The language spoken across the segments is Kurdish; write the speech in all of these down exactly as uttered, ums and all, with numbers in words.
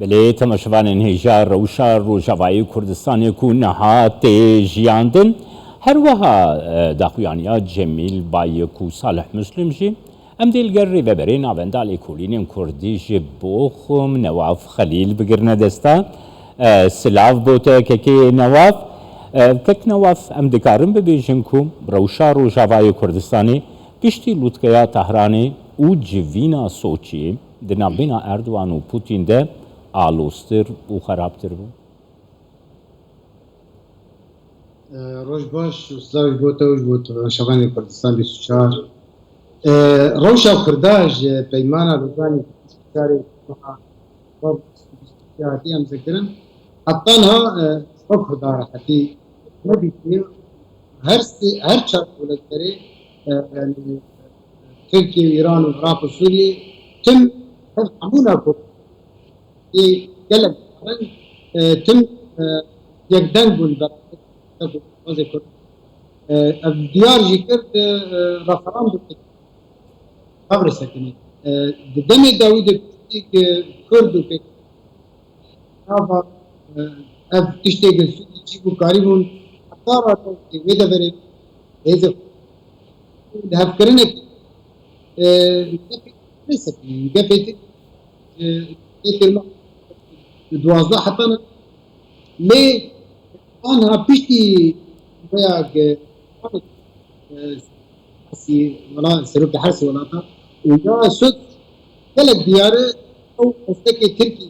Belê, temaşevanên hêja, rewşa Rojavayê Kurdistanê ku niha tê jiyandin, her wiha, e, daxuyaniya Cemîl Bayik û Salih Muslim jî, em dê li gel rêveberê Navenda Lêkolînên Kurdî ji Boxum Newaf Xelîl bigirine desta. E, silav bo te, kekê Newaf. E, kek Newaf, em dikarin bibêjin ku rewşa Rojavayê Kurdistanê piştî lûtkeya Tehranê û civîna Soçiyê di navbêna Erdogan û Putin de aloztir û xerabtir bû? E, Roj baş û silavî bo te û ji bo temaşevanê Kurdistan bîst û çar. E, rewşa Kurda ji peymana Lozanê bîst û çarê hatî em zikirin. Heta niha, e, ji xwe Kurda rehetî nedîtiye. Her sê, her çar dewletlerê, e, yani, Tirkiye û Îran û Iraq û Sûriye tim hev hemû navkok ê gelek caran, e, tim, e, yekdeng bûn ber xwezê Kurd. E, ev diyar jî kir, e, e, referandum ev risekinê. E, di demê dawî de piştî ku Kurd û pêk nava, e, ev tiştê ku Sûrî çîbû karîbûn heta rate wê deverê hêzê xwe li hevkirinekî, e, gefê, gefê, e, tê têrma duwazdeh heta ne. Lê anha piştî veya ge, e, Hersî, wela serokê hersî welata û ya Sud gelek diyar e, ew destekê Tirkî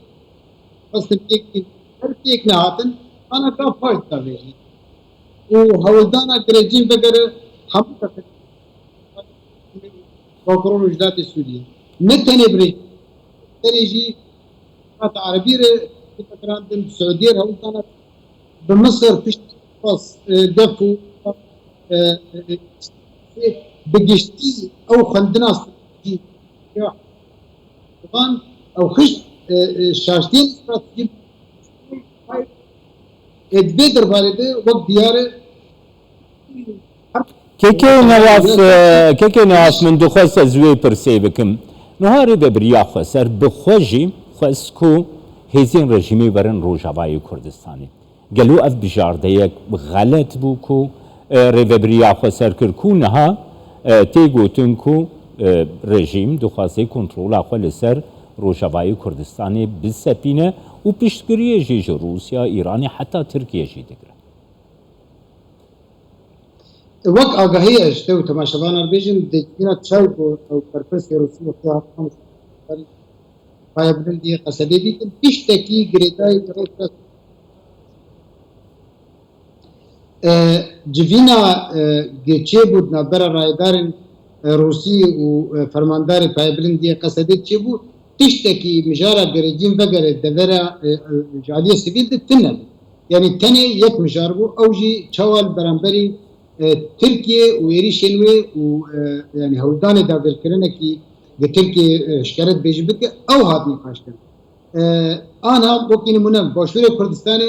xwestin pêk bîn, her pêk nehatin, ana ka paş da vêjî. Û hewldana girêcîn vegere hemû Bakurê Rojhilatê Sûriyê. Ne tenê bi rejîm, tenê jî Îmaraeta Erebî re, bi Suudiyê re hewldana, bi Misir piştî xwest, e, def û, e, e, e, bi giştî ew xwendina stratejî ya Erdogan, ew xişt, e, e, şaştiyên stratejî, e, di vê derbarê de wek diyar e. Kekê Newaf, e, kekê Newaf, min dixwest ez wê pirsê bikim. Niha rêvebiriya xweser bi xwe jî xwest ku hêzên rejîmê werin Rojavayê Kurdistanê. Gelo ev bijardeyek xelet bû ku, e, rêvebiriya xweser kir ku niha, e, tê gotin ku, e, rejîm dixwaze kontrola xwe li ser Rojavayê Kurdistanê bisepîne û piştgiriyê jî ji Rûsya, Îranê heta Tirkiye jî digre? Wek agahî ez ji te û temaşevanan bêjim, di civîna çaw ku ew berpirsê Rûsî wextê hat Payebilind yê Qesedê dîtin, tiştekî girêdayî li rêk e, civîna, e, ge çêbû di navbera rayedarên, e, Rûsî û, e, fermandarê Payebilind yê Qesedê çêbû, tiştekî mijara girêcîn vegere devera, e, e, ji aliyê sivîl de tune bû. Yanî tenê yek mijar bû, ew jî çawa li beramberî, e, Tirkiye û êrîşên wê û, e, yanî hewldanê dagirkirinekî bi Tirkiye, e, ji kere dibêjî bike, ew hat nîqaşkirin. E, anha wekî nimûne Başûrê Kurdistanê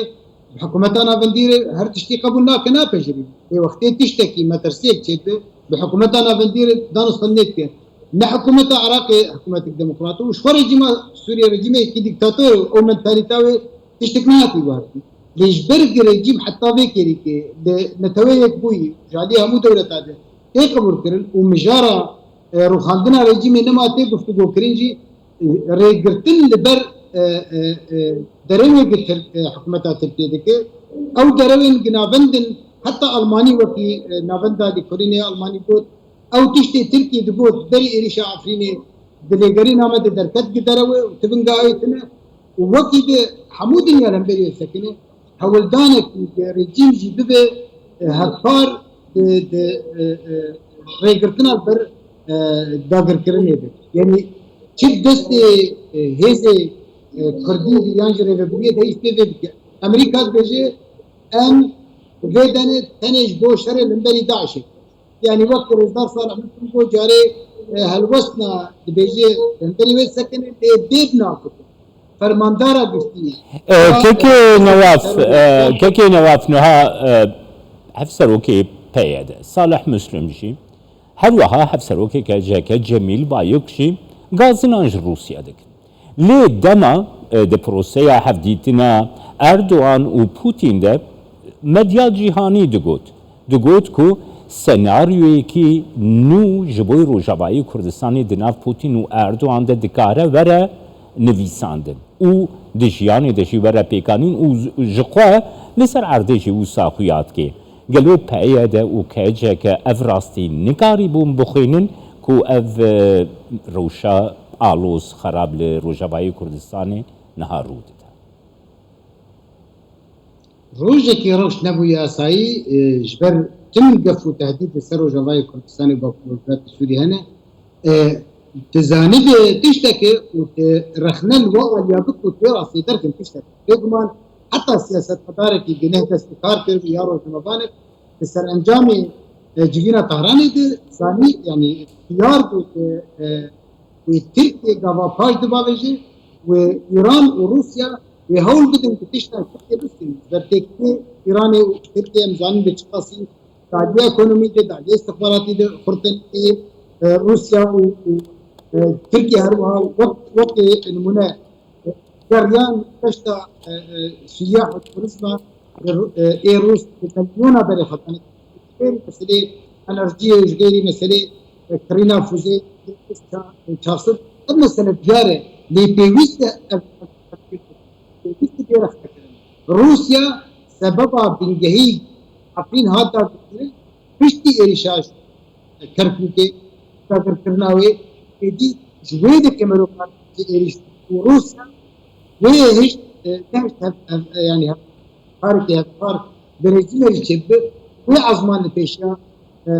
bi hikûmeta navendî re her tiştî qebûl nake, napejirî. Lê wextê tiştekî metirsiyek çêdibe, bi hikûmeta navendî re danûstin nêdike. Ne hikûmeta Iraqê hikûmetek demokrat û ji xwe rejîma Sûriyê rejîmekî dîktator û mentalîta wê tiştek nehatî guhertin. Lê ji ber ku rejîm heta vê kêrîkê li Neteweyê Yekbûyî ji aliyê hemû dewleta de tê qebûlkirin û mijara, e, rûxandina rejîmê nema tê guftûgokirin jî, e, rêgirtin li ber, e, e, e, derewê ku Tir-, e, hikûmeta Tirkiyê dike. Ew derewên ku navend in, heta Almanî wekî, e, navenda lêkolînê Almanî got, ew tiştê Tirkiyê digot berî êrîşa Efrînê di lêgerîna me de derket gi derew e û tivingahê tune û wekî di hemû dinya li hemberî wê sekine, hewldanekî ge rejîm jî bibe, e, hevpar di, di, e, e, rêgirtina li ber, e, dagirkirinê de. Yanî çi destê, e, hêzê, e, Kurdî yan jî rêvebiriyê de îstê vê bike. Amerîka dibêje, em vê denê tenê ji bo şerê li hemberî DAIŞê. Yanî wek rêzdar Salih Muslim got, carê, e, helwestina dibêje hemberî wê sekine lê bê bi nav bikin. Fermandara giştî. E, kekê Newaf, e, kekê Newaf niha, e, hevserokê P Y D, Salih Muslim jî, her wiha hevserokê K C K Cemîl Bayik jî gazinan ji Rûsya dikin. Lê dema Di proseya hevdîtina Erdogan û Putin de medya cîhanî digot. Digot ku senaryoyekî nû ji bo Rojavayê Kurdistanê di nav Putin û Erdogan de dikare were nivîsandin û di jiyanê de jî were pêkanîn û ji xwe li ser erdê jî wisa xuya dike. Gelo P Y D û K C K ev rastî nikarîbûn bixwînin ku ev, e, rewşa aloz xerab li Rojavayê Kurdistanê niha rû dide? Rojekê rewş nebûye asayî, e, ji ber tim gef û tehdîd li ser Rojavayê Kurdistanê û Bakur Rojhilatê Sûriyê hene. E, tu zanîbê tiştekê û tu rexne li we aliya bik û tu rastî derkin tiştekê. Bêguman heta siyasetmedarekî gineh dest bi kar kiribû ya rojnamevanek, di serencamê, e, civîna Tehranê de zanî, yanî diyar bû ku, e, wê Tirkiye gava paş dibavêje, wê Îran û Rûsya wê hewl bidin ku tişta Tirkiye bistînin. Ber têkilî Îranê û Tirkiye em zanin bi çiqasî di aliyê ekonomî de, di aliyê istixbaratî de xurtinê, e, Rûsya û, û, e, Tirkiye her wiha wek, wekî nimûne, e, geriyan reşta, e, e, siyah û turizma, e, ê Rûs bi milyona berê xwe danî. Ji xêrî meselê enerjiyê û ji xêrî meselê, e, kirîna fuzê, ça-, çarsût, ev mesele diyar e. Lê pêwîst e ev, ev, ev pêwîst e bê rexnekirin. Rûsya sebeba bingehî Efrîn hat dagirkirin, piştî êrîşa ji Kerkûkê, dagirkirina wê, êdî ji wê dike merokar ji êrîş û Rûsya wê hişt, e, nehişt hev, hev, e, yanî hevkarekî hevkar bi rejîmê re çêbibe, wê ezman li pêşiya, e, e,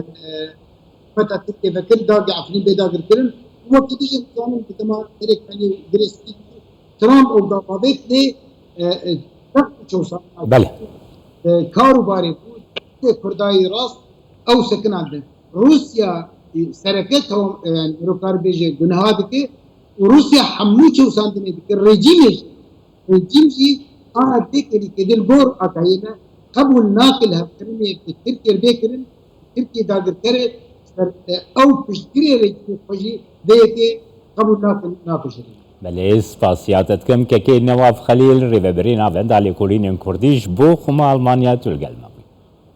hikûmeta Tirkiyê vekir, dagê Efrîn bê dagirkirin. Wekî dî jî dizanin di dema herêk tenê û girê spî Trump ew da bavêt lê, e, e, çewsan. Belê. E, kar û barê bû, Kurdayê rast ew sekinandin. Rûsya, e, sereke tamam, e, yani, rokar bêje guneha dike û Rûsya hemû çewsandinê dike. Rejîmê jî, rejîm jî ana têkelî ke dil gor atayê me qebûl nakin hevkirinê bi Tirkiye bê kirin, Tirkiye dagirker e, ser, e, ew piştgirê rejîmê xwe jî bê yekê qebûl nakin, napişirîn. Belê, spasiya te dikim, kekê Newaf Xelîl, rêveberê Navenda Lêkolînên Kurdî ji bo Xuma Almanya, tu li gel me.